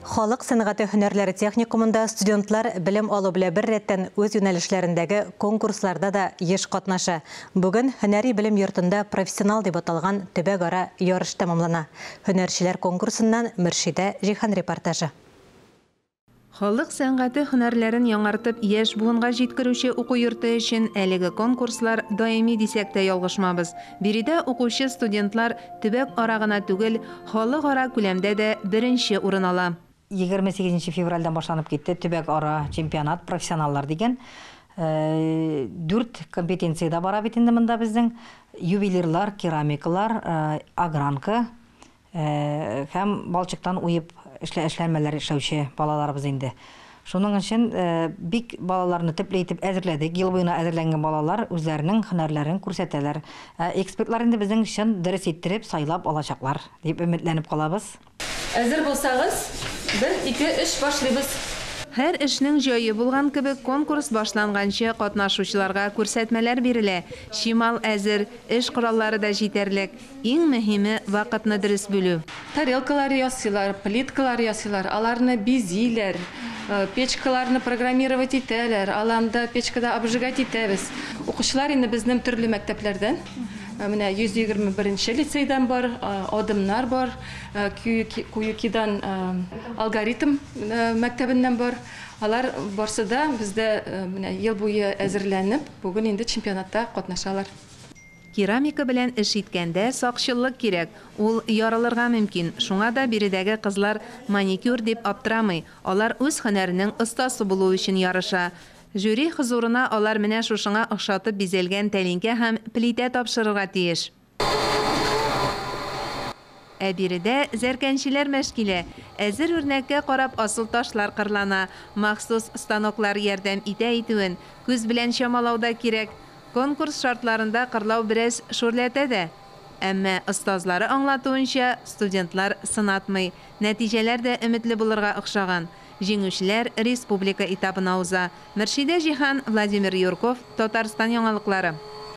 Халык сәнгате һөнәрләре техникумында студентлар белем алу белән беррәттән үз юнәлешләрендәге конкурсларда да еш катнаша. Бүген һөнәри белем йортында «Профессионал» дип аталган төбәкара ярыш тәмамлана. Һөнәрчеләр конкурсыннан Мөршидә Җиһан репортажы. Халык сәнгате һөнәрләрен яңартып, яшь буынга җиткерүче уку йорты өчен әлеге конкурслар даими дисәк тә ялгышмабыз. Биредә укучы студентлар төбәк ара гына түгел, халыкара күләмдә дә беренче урын ала. 28 февральдән башланып китте төбәк ара чемпионат «Профессионаллар» дигән. Дүрт компетенциядә бара бит инде монда безнең: ювелирлар, керамикалар, огранка һәм балчыктан уеп эшләнмәләр эшләүче балаларыбыз инде. Шуның өчен бик балаларны төпле итеп әзерләдек. Ел буена әзерләнгән балалар үзләренең һөнәрләрен күрсәтәләр. Экспертлар инде безнең чын дөрес иттереп сайлап алачаклар дип өметләнеп калабыз. Әзер булсагыз, 1, 2, 3, башлыйбыз. Һәр эшнең җае булган кебек, конкурс башланганчы катнашучыларга күрсәтмәләр бирелә. Чимал әзер, эш кораллары да җитәрлек. Иң мөһиме вакытны дөрес бүлү. Тарелкалар ясыйлар, плиткалар ясыйлар, аларны бизиләр, печкаларны программировать итәләр, аланда печкада обжигать итәбез. Укучылар инде безнең төрле мәктәпләрдән. Менә 121 лицейдан бар, Адымнар бар, Куюкидан Алгоритм мәктәбеннән бар. Алар барсы да бездә менә ел буе әзерләнеп, бүген инде чемпионатта катнашалар. Керамика белән эш иткәндә сакчыллык кирәк, ул ярылырга мөмкин. Шуңа да биредәге кызлар маникюр дип аптырамый. Алар үз һөнәренең остасы булу өчен ярыша. Жюри хозурына алар менә шушыңа охшатып бизәлгән тәлинкә һәм плитә тапшырырга тиеш. Ә биредә зәркәнчеләр мәш килә. Әзер үрнәккә карап асыл ташлар кырлана. Махсус станоклар ярдәм итә итүен, күз белән чамалау да кирәк. Конкурс шартларында кырлау бераз шүрләтә дә. Әмма остазлары аңлатуынча, студентлар сынатмый. Нәтиҗәләр дә өметле булырга охшаган. Җиңүчеләр республика этабына уза. Мөршидә Җиһан, Владимир Юрков, Татарстан яңалыклары.